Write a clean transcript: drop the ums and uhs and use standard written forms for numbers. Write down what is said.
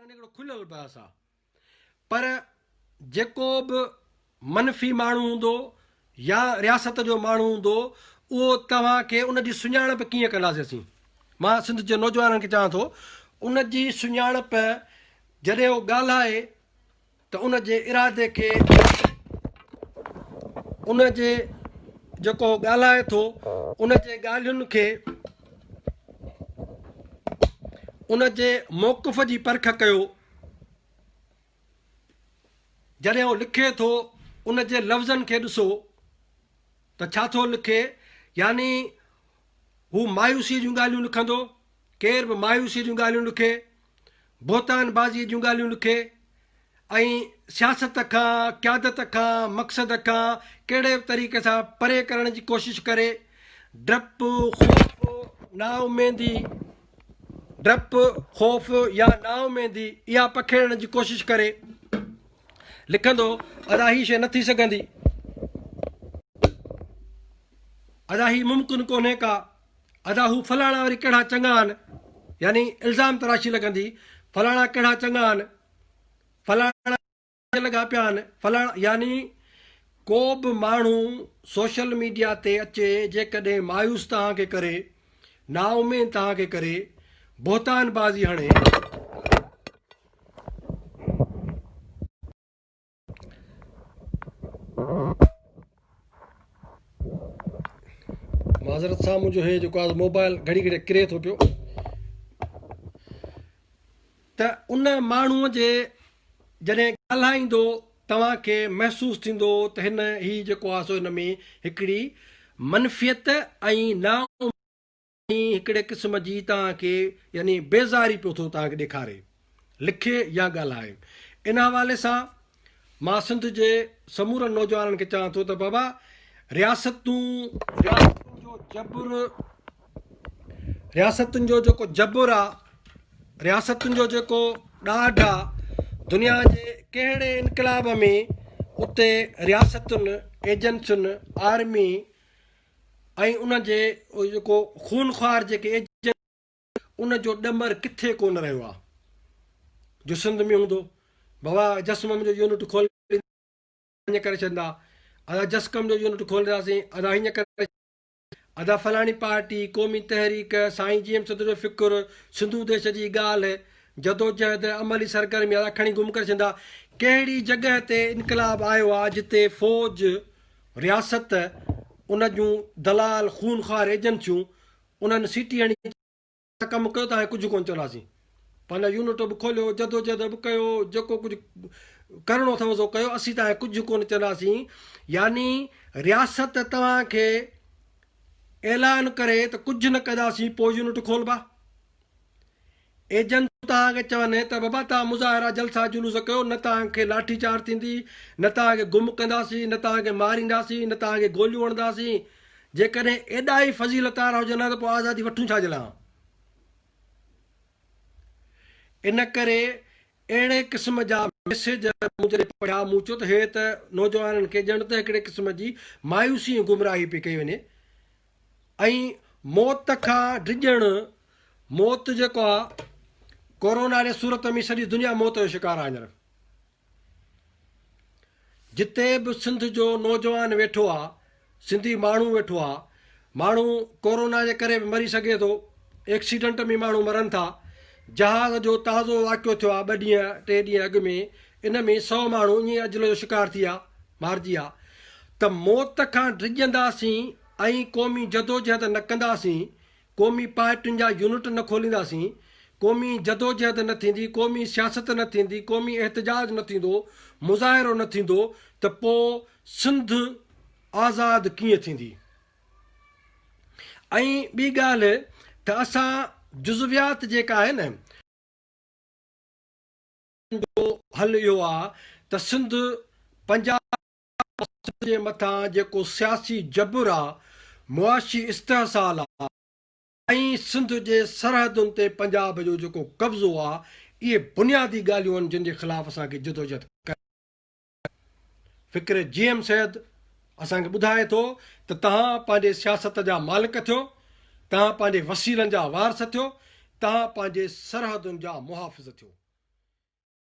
۾ هڪڙو کليل بحث آ پر جيڪو به منفي ماڻهو هوندو يا رياست جو ماڻهو هوندو اهو توهان کي ان جي سڃاڻپ ڪيئن ڪنداسين اسين مان سنڌ جي نوجوانن کي چوان ٿو ان جي سڃاڻپ جڏهن هو ڳالهائي ته ان جي ارادي کي ان جي جيڪو هو ڳالهائي ٿو ان جي ڳالهين کي ان جي موقف جي پرک ڪيو جڏهن هو لکي ٿو ان جي لفظن کي ڏسو ته ڇا ٿو لکي يعني هو مايوسيء جون ڳالهيون لکندو ڪير به مايوسيء جون ڳالهيون لکي بهتان بازيء جون ڳالهيون لکي ۽ سياست کان، قيادت کان، مقصد کان ڪهڙي به طريقي سان پري ڪرڻ جي ڪوشش ڪري، ڊپ، خوف، نااميدي، ڊپ، خوف يا نااميدي اها پکيڙڻ جي ڪوشش ڪري، لکندو، ادا هي شيء نه ٿي سگهندي، ادا هي ممڪن ڪونهي ڪا. ادا هو فلاڻا وري ڪهڙا چڱا آهن يعني الزام تراشي لڳندي فلاڻا ڪهڙا چڱا آهن فلاڻا لڳا پيا آهن فلاڻا يعني ڪو به ماڻهو سوشل ميڊيا تي اچي جيڪڏهن مايوس توهان کي ڪري نااميد توهان کي ڪري بهتان بازي هڻي معذرت سان منهنجو هي جيڪو آهي موبائل گهڙي گهڙي ڪري ٿو پيو ته ان ماڻهوء جي جڏهن ڳالهائيندو توهان کي محسوس ٿيندو ته هن هي جيڪو آهي سو هن ۾ هڪڙي منفيت ۽ نا ۽ هڪڙي قسم جي توهان کي يعني بيزاري پيو ٿو توهان کي ڏيکاري، لکي يا ڳالهائي. ان حوالي سان مان سنڌ جي سمورن نوجوانن کي چوان ٿو ته بابا رياستون رياستن جو جبر رياستن جو جيڪو جبر آ رياستن جو جيڪو ڏاڍ آ دنيا جي ڪهڙي انقلاب ۾ اتي رياستن ايجنسين آرمي ۽ ان جي جيڪو خونخوار جيڪي ايجنٽ ان جو ڏمر ڪٿي ڪونه رهيو آ جو سنڌ ۾ هوندو بابا جسمم جو يونٽ کولي ائين ڪري ڇڏندا ادا جسقم جو يونٽ کولينداسين ادا هيئن ڪري ادا فلاڻي پارٽي قومي تحريڪ سائين جي ايم سنڌ جو فڪر سنڌو ديش جي ڳالهه جدوجهد عملي سرگرمي ادا کڻي گم ڪري ڇڏندا ڪهڙي جڳهه تي انقلاب آيو آ جتي فوج رياست، ان جون دلال خونخوار ايجنسيون انهن سيٽي هڻي ڪم ڪيو ته هاڻي ڪجهه ڪونه چونداسين. پنهنجا يونٽ به کوليو، جدوجهد به ڪيو، جيڪو ڪجهه ڪرڻو اٿو سو ڪيو، اسين توهان کي ڪجهه ڪونه چونداسين. يعني رياست توهان کي اعلان ڪري ته ڪجهه نه ڪنداسين پوء يونٽ کولبا. ايجنٽ توهان کي چون ته بابا توهان مظاهرا جلسا جلوس ڪيو نه توهان کي لاٺي چارج ٿيندي نه توهان کي گم ڪنداسين نه توهان کي مارينداسين نه توهان کي گوليون هڻنداسين جيڪڏهن ايڏا ئي فضيلت وارا هجن ها ته پوء آزادي وٺون ڇا جي لاء ان ڪري اهڙي قسم جا ميسيج مون جڏهن پڙهيا مون چيو ته هي ته نوجوانن کي ڄڻ ته هڪڙي قسم جي مايوسي ۽ گمراهي پئي ڪئي وڃي ۽ موت کان ڊڄڻ، موت جيڪو آ ڪورونا جي صورت ۾ سڄي دنيا موت جو شڪار آ هينئر جتي به سنڌ جو نوجوان ويٺو آ سنڌي ماڻهو ويٺو آ ماڻهو ڪورونا جي ڪري به مري سگهي ٿو ايڪسيڊنٽ ۾ ماڻهو مرن ٿا جهاز جو تازو واقعو ٿيو آ ٻه ڏينهن ٽي ڏينهن اڳ ۾ ان ۾ سو ماڻهو ائين اجل جو شڪار ٿي ويا مارجي ويا ته موت کان ڊڄنداسين ۽ قومي جدوجهد نه ڪنداسين، قومي پارٽين جا يونٽ نه کولينداسين، قومي جدوجهد نه ٿيندي، قومي سياست نه ٿيندي، قومي احتجاج نه ٿيندو، مظاهرو نه ٿيندو ته پوء سنڌ آزاد ڪيئن ٿيندي؟ ۽ ٻي ڳالهه ته اسان جزويات جيڪا آهي نه، ان جو حل اهو آهي ته سنڌ پنجاب سنڌ جي مٿان جيڪو سياسي جبر آ، معاشي استحصال آ ۽ سنڌ جي سرحدن تي پنجاب جو جيڪو قبضو آ، اهي بنيادي ڳالهيون آهن جن جي خلاف اسان کي جدوجهد ڪرڻي آهي. فڪر جي ايم سيد اسان کي ٻڌائي ٿو ته توهان پنهنجي سياست جا مالڪ ٿيو، توهان پنهنجي وسيلن جا وارث ٿيو، توهان پنهنجي سرحدن جا محافظ ٿيو.